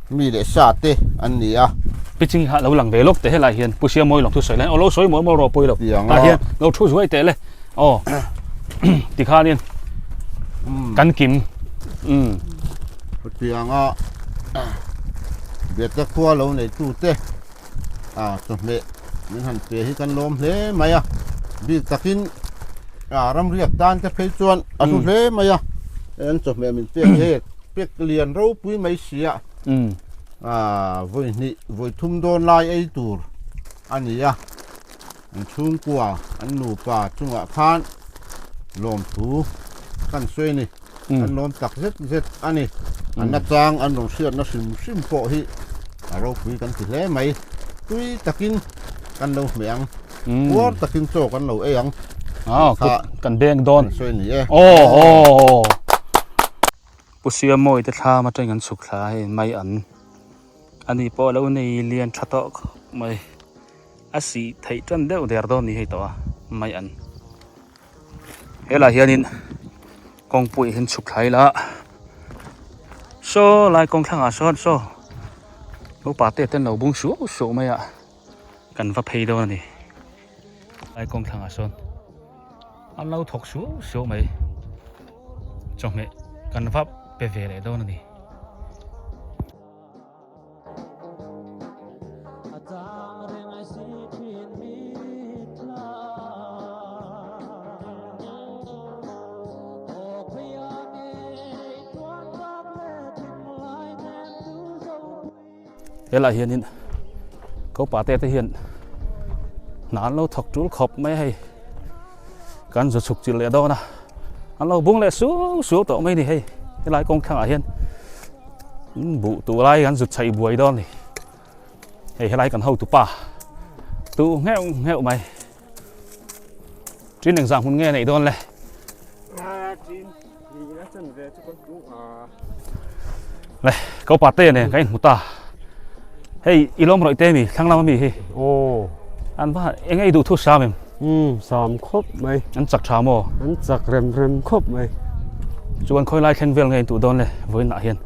mi leh sa te an ni a. Pitching ha lo lang ve lawk teh helai hian. Pu Siamoy lawmthu sawi lai. Aw, lo sawi mawl mawl rawh pawi lo. Tiang a. Tah hian lo thu zuai teh le. Aw. Tikhanin. Mm. Kan kim. Mm. Chutianga, Biate khua lo neitute, a, chawhmeh min han pia hi kan lawm hle mai a. Bik takin, a, ram riak tante phei chuan a hlu hle mai a. En chawhmeh min pek hi, pek lian ropui mai si a. Mm. A, voi hnih, voi thum dawn lai ei tur a ni a. An chhungkua, an nupa chungah khan lawmthu kan sawi a ni. Mm. An lawm tak zet zet a ni. Mm. An nachang, an rawn hriatna hrim hrim pawh hi a ropui kan ti hle mai. Tui takin kan lo hmeh ang. Mm. Kuar takin chaw kan lo ei ang. Aw, kha, kan beng dawn. Sawi a ni e. Aw, aw, aw. Pu Siammawi te thlam aṭangin an chhuk thla hi mai an. Ani pawh lo nei lian ṭha tawh khawp mai. A sih theih ṭan deuh der dawn ni hei tawh a, mai an. Helai hianin kawngpui hin chhuk thla ila. Saw lai kawng thlangah sawn saw. Upa te ten lo bung suau suau mai a. Kan va phei dawn a ni. Lai kawng thlangah sawn. An lo thawk suau suau mai. Chawhmeh kan va pe ve leh dawn a ni. Helai hianin, ko pate te hian, hna an lo thawk tul khawp mai hei. Kan zu chhuk chil leh dawn a. An lo bung leh suau suau tawh mai ni hei. Helai kawng thlangah hian, buh tu lai kan zu chhai buai dawn ni. Hei, helai kan hotu pa. Tu ngheuh ngheuh mai. Ṭin engzah hmun nge nei dawn le? A, ṭin. Ni la chan ve chu kan tu a. Le, ko pate nen ka inhmu ta. Hei, i lawm rawih te mi, thlang lama mi hi. Aw. An va, eng ei duh thu sam em? Um, sam khawp mai. An chak ṭha maw? An chak rem rem khawp mai. Chuan khawi lai thleng vel nge in tuh dawn le, vawiinah hian?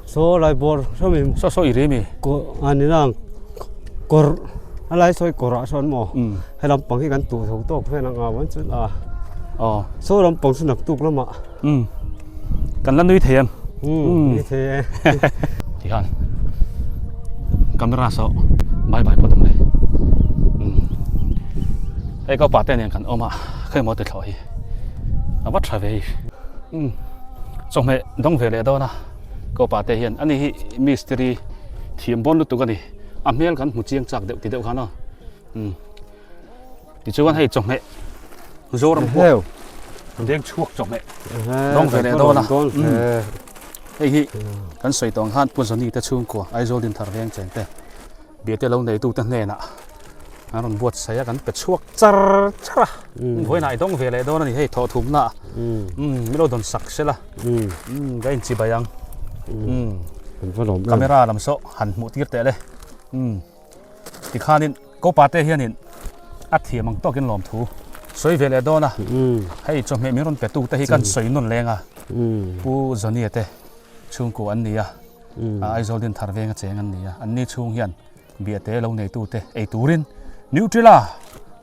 Saw lai bawr, saw mi. Saw, saw i ri mi. Ko, a ni lang. Kawr, a lai sawi kawrah sawn maw? Mm. He lampang hi kan tuh tho tawk ven ang a, van chu a. Aw. Saw lampang chu naktuk lamah. Mm. Kan la nui thei em? Mm, mm. Nui thei e. Ti han. Camera saw. Bye bye pawt ang le. Mm. Hei ko pate nen kan awm a. Khawi maw te thlawh hi. A va ṭha ve. Mm. Chawhmeh dawng ve leh dawn a. Ko pate hian. Ani hi mistiri thiam bawn lutuk a ni. A hmel kan hmu chiang chak deuh ti deuh khan aw. Hmm. Tichuan hei chawhmeh. Zoram pawh. Heu. Deng chhuak chawhmeh. Ehe, dawng ve leh dawn a. Dawn ve. Hmm. Hei hi. Hmm. Kan sawi tawh ang khan Pu Johnny te chhungkua, Aizawl Dinthar Veng cheng te. Biate lo neitute hnenah. An rawn buatsaih a kan pe chhuak char char a. Hmm. Vawiinah i dawng ve leh dawn a ni hei thawh thumna. Hmm. Hmm, mi lo dawn sak sela. Hmm. Hmm, ka inchibai ang. Hmm. Hmm. Kan va lawm em. Camera lam saw han hmuh tir teh le. Hmm. Tikhanin, ko pate hianin, a thiam ang tawkin lawmthu sawi ve leh dawn a. Mm. Hei, chawhmeh min rawn petute hi kan sawi nawn leng a. Mm. Pu Johnny te, chhungkua an ni a. Mm. A, Aizawl Dinthar Veng a cheng an ni a. Anni chhung hian, Biate lo neitute, ei turin, Nutella,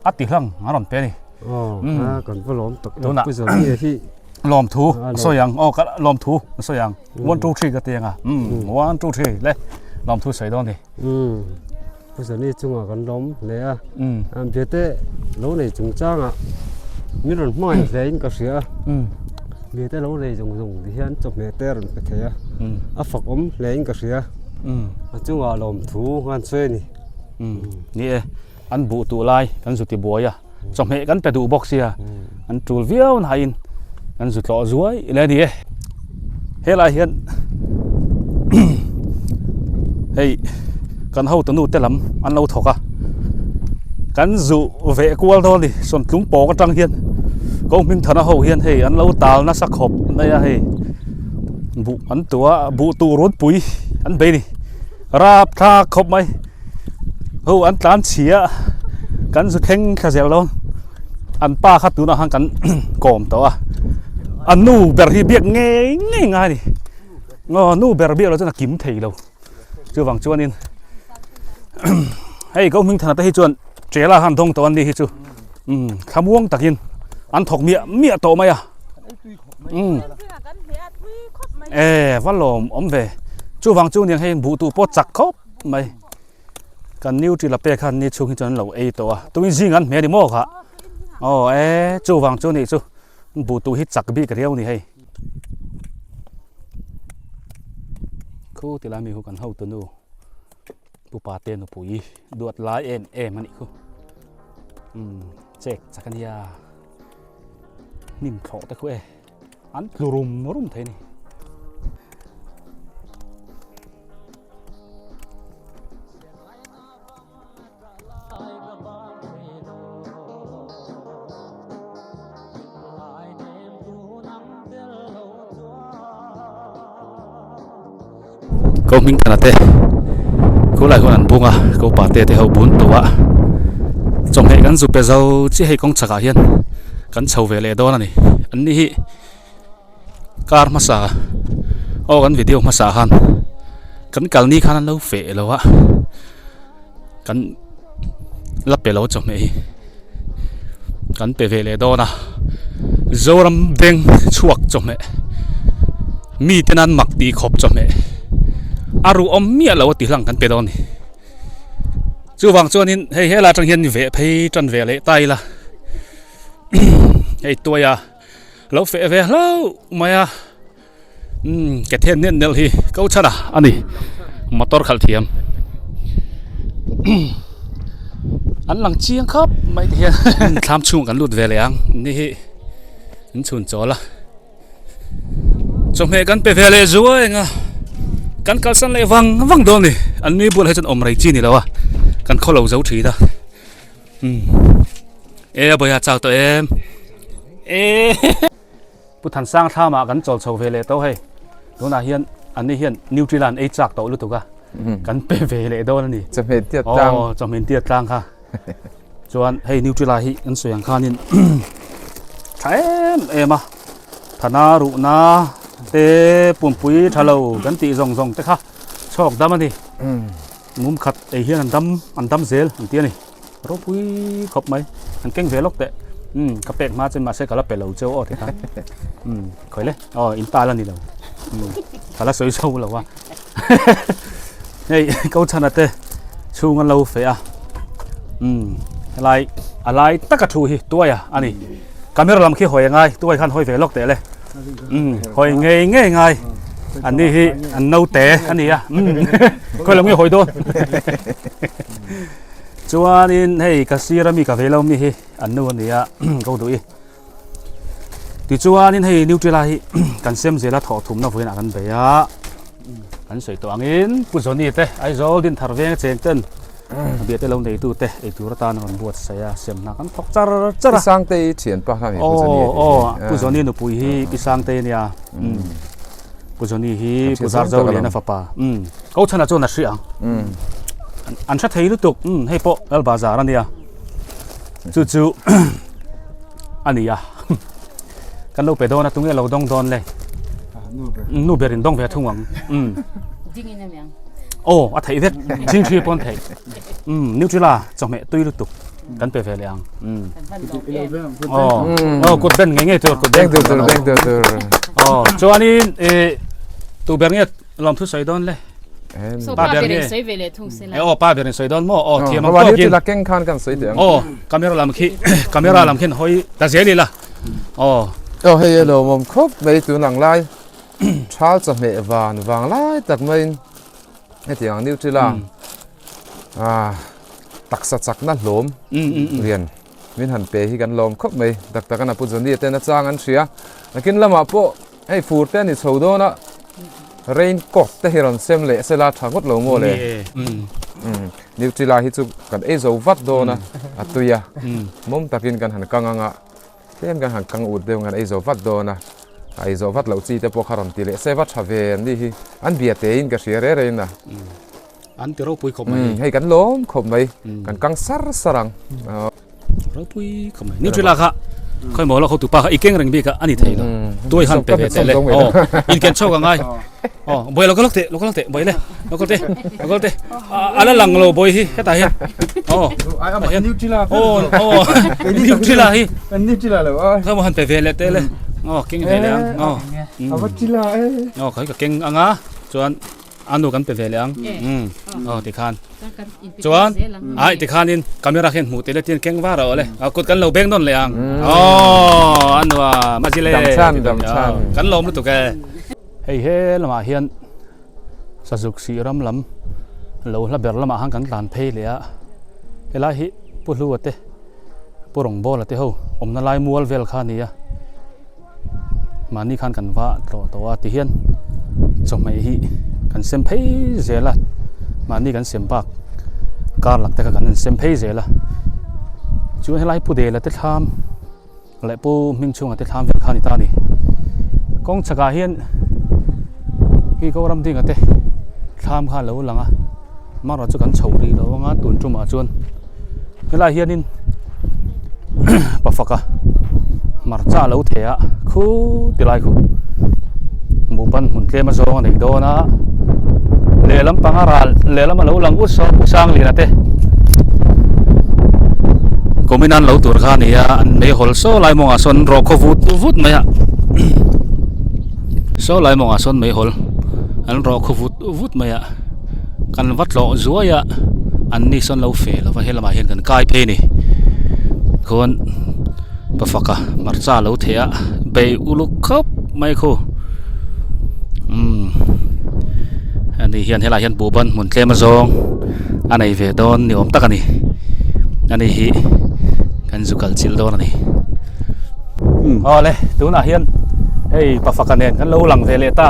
a ti hlang, a rawn pe a ni. Aw, mm, a, kan va lawm tak e. Tunah. Pu Johnny hi. Lawmthu, a, lawm. Sawi ang. Aw, ka, lawmthu, sawi ang. Mm. One, two, three ka ti ang a. Mm, mm. One, two, three, le. Lawmthu sawi dawn ni. Mm. Pu Johnny chunga kan lawm hle a. Mm. A, Biate lo nei chungchanga min rawn hmangaih hle in ka hria a. Mm. Biate lo nei zawng zawng ti hian chawhmeh te rawn pe thei a. Mm. A fakawm hle in ka hria. Mm. A chunga lawmthu kan sawi a ni. Mm. Mm. Ni e, an buh tuh lai kan zu ti buai a. Chawhmeh kan pe duh bawk si a. Hmm. An tul viau nain kan zu tlawh zuai le ni e. Helai hian, hei, kan hotunu te lam an lo thawk a. Kan zu veh kual dawn ni, sawn tlung pawk aṭang hian. Ko hmingthana ho hian hei, an lo tal nasa khawp mai a hei. Buh an tuah, buh tuh runpui an bei ni. Rapthlak khawp mai. Ho, an tlan chhia. Kan zu thleng thla zel lo. An pa kha tunah khan kan kawm tawh a. A nu ber hi biak ngei ngei ngai ni. Aw, nu ber biak lo chuan a kim thei lo. Chuvang chuanin, hei, ko hmingthana te hi chuan ṭela han dawng tawh an ni hi chu. Um, thlamuang takin an thawk miah miah tawh mai a. Um. E, va lawm, om ve. Chu vang chu ni hei butu po chak khop mai. Kan Nutrilala pek han ni chu hi chun lo ei to a. Tu in zing an hme ni mo kha. O, e, chu vang chu ni chu. Butu hi chak bik riau ni hei. Khu ti la mi khu kan hau tu nu. Pu Pate nupui, duat lai em em a ni khu. Um, chek chak a ni a. Nim thlawh te khu e. An tlu rum rum thei ni. Ko hming Thanate. Ko lai huan an bung a, ko Pate te hau bun tua. Chawmheh kan zu pe zau chi hei kong chak a hian. Kan chho ve leh dawn a ni. An ni hi. Kar hmasa. Aw, kan video hmasa han. Kan kal ni khan an lo fe lo a. Kan la pe lo chawmheh hi. Kan pe ve leh dawn a. Zoram deng chhuak chawmheh. Miten an mak ti khop chawmheh. A ru awm miah lo a ti hlang kan pe dawn ni. Chu vang chuan in hei hela tang hian ni ve phei tan ve leh ta ila. Hei tuai a. Lo fe ve hlau mai a. Um, ke then nen nel hi, ko chhan a, a ni. Motor khal thiam. An lang chiang khap mai ti hian. Thlam chhung kan lut ve leh ang. Ni hi. In chhun chawl a. Chawmheh kan pe ve leh zuai ang a. Kan kalsan leh vang vang dawn ni. An mi bul hei chun awm rei chi ni lo a. Kan khaw lo zo ṭhin a. Um. E, a bawi a chau tawh em. E. Pu Thansang thlam ah kan chawl chho ve leh tawh hei. Tunah hian, an ni hian Nutrilala ei chak tawh lutuk a. Mm. Kan pe ve leh dawn a ni. Chawhmeh tiat tlang. Aw, chawhmeh tiat tlang kha. Chuan hei Nutrilala hi kan sawi ang khan in. Ṭha em em a. Thana ruhna te pumpui ṭha lo kan tih zawng zawng te kha. Chhawk dam a ni. Mm. Mum khat ei hian an dam, an dam zel an ti a ni. Ropui khawp mai. An keng ve lawk teh. Um, ka pek hma chuan mahse ka la pe lo cheu aw ti kha. Um, khawi le. Aw, in ta la ni lo. Um, ka la sawi zo lo a. Hei, ko chhan a te. Chhung an lo fe a. Um, a lai, a lai taka thu hi tuai a, a ni. Camera lam khi hawi a ngai, tuai khan hawi ve lawk teh le. Um, hawi ngei ngei ngai. An ni hi, an naute a ni a. Um, khawi lam nge hawi dawn. Chuanin hei ka sira mi ka vei lo mi hi an nu a ni a, ko duh i. Tichuanin hei Nutrilala hi kan sem zel a, thawh thumna vawiinah kan bei a. Kan sawi tawh angin Pu Johnny te, Aizawl Dinthar Veng a cheng ten, a biate lo neitu te, ei tur atan kan buatsaih a, semna kan thawk char char a. Pi Sangte i ṭhianpa kha mi Pu Johnny hi. Aw, Pu Johnny nupui hi Pi Sangte a ni a. Mm. Pu Johnny hi Pu Zarzoliana fapa. Mm. Ko chhan a chuan a hria ang. Mm. An, an hre thei lutuk. Mm, hei pawh Lalbazar a ni a. Chu chu a ni a. Kan lo pe dawn a, tunge lo dawng dawn le. Ah, nu ber. Mm, nu berin dawng ve thung ang. Mm. Dingin a mi ang. Aw, a theih vek. Thing hri pawn theih. Mm, Nutrilala, chawhmeh tui lutuk. Kan pe ve leh ang. Mm. Kan hman dawn em. Aw. Mm. Aw, kut ben ngei ngei tur, kut ben. Beng tur tur, beng tur tur. Aw, chuanin, eh, tu ber nge lawmthu sawi dawn le. Em. So, pa ber in sawi ve leh thung si la. Eh, aw, pa ber in sawi dawn maw. Aw, thiam ang tawkin. Nutrilala keng khan kan sawi teh ang. Aw, camera lam khi, camera lam khin hawi ta zel ila. Aw. Aw, hei, hei lawmawm khawp mai tun ang lai. Thal chawhmeh vang, vang lai tak maiin. Hetiang Nutrilala. Mm. Ah, taksa chakna hlawm. Mm, mm, mm. Rian. Min han pe hi kan lawm khawp mai. Tak tak a na Pu Johnny te na chang an hria. Nakin lamah pawh, hei fur te a ni chho dawn a. Raincoat te hi rawn sem leh sela ṭha ngawt lo maw le. Ni e. Mm. Mm. Nutrilala hi chu kan ei zo vat dawn a. Mm. A tui a. Mm. Mawm takin kan han kang ang a. Tlem kan han kang ut deuh ang a, ei zo vat dawn a. Ei zo vat loh chi te pawh kha rawn ti leh se va ṭha ve an ni hi. An biate in ka hria reng reng a. Mm. An ti ropui khawp mai. Mm, hei kan lawm khawp mai. Mm. Kan kang sar sar ang. Mm. Ah. Ropui khawp mai. Nutrilala kha. Mm. Khawi maw lo, hotupa kha i keng reng bik a, a ni thei lo. Mm. Tuai han pe ve teh le. Aw, in ken chhawk a ngai. Aw. Aw, bawi lo ka lawk teh, lo ka lawk teh, bawi le. Lo ka lawk teh, lo ka lawk teh. A, a la lang lo bawi hi, heta hi. Aw. Ai, ama, heta hi. Nutrilala. Aw, aw. Nutrilala hi. Nutrilala lo, ai. Kha mo han pe ve le teh le. Mm. Aw, keng vele ang. Aw. Mm. Aw, ka hoi ka keng anga. Chuan a nu kan pe vele ang. Mm. Aw, ti khan. Chuan, ai, ti khanin camera hian hmuh tih le tin keng var a aw le. A kut kan lo beng dawn leh ang. Mm. Aw, a nu a, Mazi le. Dam chhan, dam chhan. Aw, kan lawm lutuk e. Hei, he lamah hian Sazuk sih ram lam, lo hla ber lamah khan kan tlan phei leh a. Helai hi Pu Hlua te, Pu Rawngbawla te ho awmna lai mual vel kha a ni a. Mahni khan kan va tlawh tawh a, ti hian chawhmeh hi kan sem phei zel a, mahni kan sem bak kar lak te kha kan sem phei zel a. Chuan helai Pu Dela te thlam leh Pu Hmingchhunga te thlam vel kha a ni ta a ni. Kawng chhakah hian hi ko Ramdinga te thlam kha lo lang a, mahni chu kan chho rih lo ang a, tun ṭumah chuan. Helai hianin Pafaka hmarcha lo theh a, khu ti lai khu. Buhban hmun tlem a zawng a nei dawn a. Lehlam panga ral, lehlam a lo lang ut saw Pu Sangliana te. Kumin an lo tur kha a ni a, an mei hawl saw lai mawngah sawn an rawh khawvut vut mai a. Saw lai mawngah sawn mei hawl an rawh khawvut vut mai a. Kan va tlawh zuai a, an ni sawn lo fe lo va, he lamah hian kan kai phei a ni. Khuan Pafaka hmarcha lo theh a, bei uluk khawp mai khu. Um, a ni hian helai hian Buhban hmun tlem a zawng a nei ve dawn ni awm tak a ni. A ni hi kan zu kal chilh dawn a ni. Hmm. Awle, tunah hian hei Pafaka nen kan lo lang ve leh ta.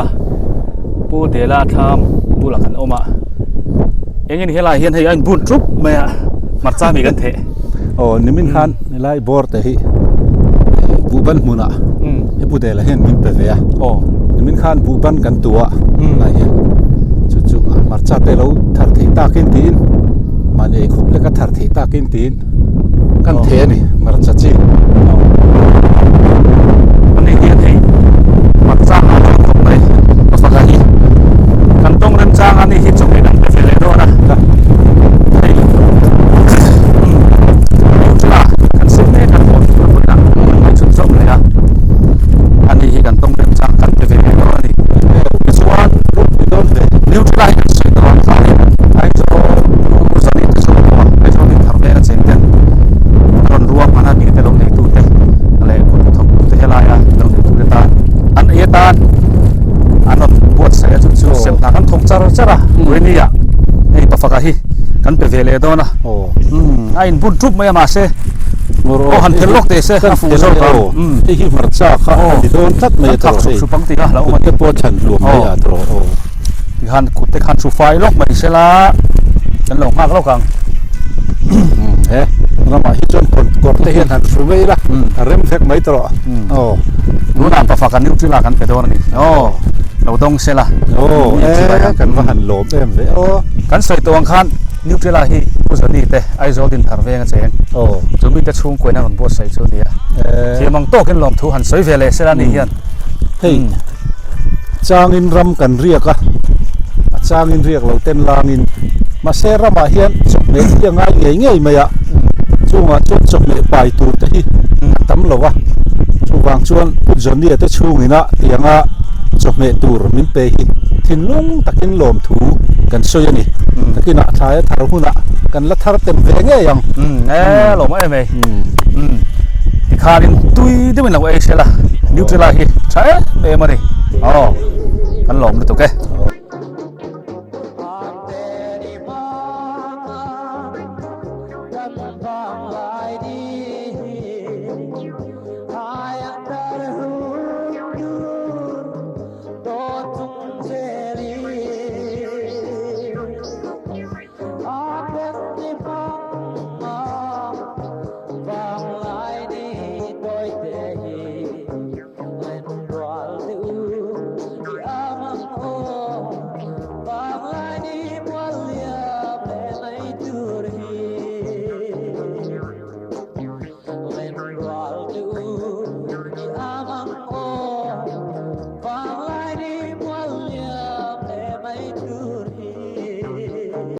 Pu Dela thlam bulah kan awm a. Engin helai hian hei a inbun ṭup mai a, hmarcha mi kan theh. Aw, nimin khan, hmm, helai bawr te hi, eh, Buhban hmunah, hmm, he Pu Dela hian min pe ve a. Aw. Nimin khan Buhban kan tu a, hmm, lai hian. Chu chu, ah, hmarcha te lo thar thei takin tiin, mahni khawp leka thar thei takin tiin. Kan theh a ni, hmarcha chi. Aw. A ni hian hei, hmarcha a tawk tawk mai, Pafaka hi. Kan tawng remchang a ni hi chawhmeh kan pe ve leh dawn a. Hei. Kan sem mek kan tawh chu a, kan chhun zawm leh a. A ni hi kan tawng remchang kan pe ve leh dawn a ni. Tichuan, Nutella hi kan sawi tawh ang kha hi, Aizawl, Pu Zani te sawi tawh ang, Aizawl in thar veng a cheng ten, a rawn ruahman a, mi te lo neitu te, leh kut thawk te helai a lo neitu te tan, an ei a tan, an rawn buatsaih a, chu chu, aw, sep hna kan thawk char char a, mm, tuni a, hei Pafaka hi kan pe ve leh dawn a. Aw. Mm, a inbun ṭup mai a, mahse, aw, han phel lawk teh se, a fuh zawk a. Aw. Mm. Hei hi hmarcha kha, aw, a ni dawn tlat mai a tawh. Kan thak suk suk ang tih a, lo awm a ni. Kut te pawh chhan luam mai a tawh. Aw. Ti khan kut te khan chu fai lawk mai sela. Kan lo nghak lawk ang. Hmm, he. Ramah hi chuan kawr, kawr te hian han hru mai la. Hmm. A rem vek mai tawh. Hmm. Aw. Tunah Pafaka Nutella kan pe dawn a ni. Aw. Lo dawng sela. Aw, Nutella, eh, kan va han lawm em ve. Aw. Kan sawi tawh ang khan Nutella hi Pu Zani te Aizawl in thar veng a cheng. Aw. Chu mi te chhungkuain an rawn buatsaih chu a ni a. Eh. Thiam ang tawkin lawmthu han sawi ve leh sela ni hian. Hei. Hmm. Changin ram kan riak a, a changin riak lo ten langin, mahse ramah hian chawhmeh hi a ngai ngei ngei mai a, chungah chuan chawhmeh pai tur te hi a tam lo a, chuvang chuan Pu Johnny-a te chhungin a tianga chawhmeh tur min pe hi thinlung takin lawmthu kan sawi a ni. Mm. Takinah thlai a thar hunah kan la thar tem ve ngei ang. Mm, e, mm, lawm em e. Mm. Mm. Tikhanin tui deuhin lo ei sela. Nutella hi ṭha em em a ni. Aw, kan lawm lutuk e.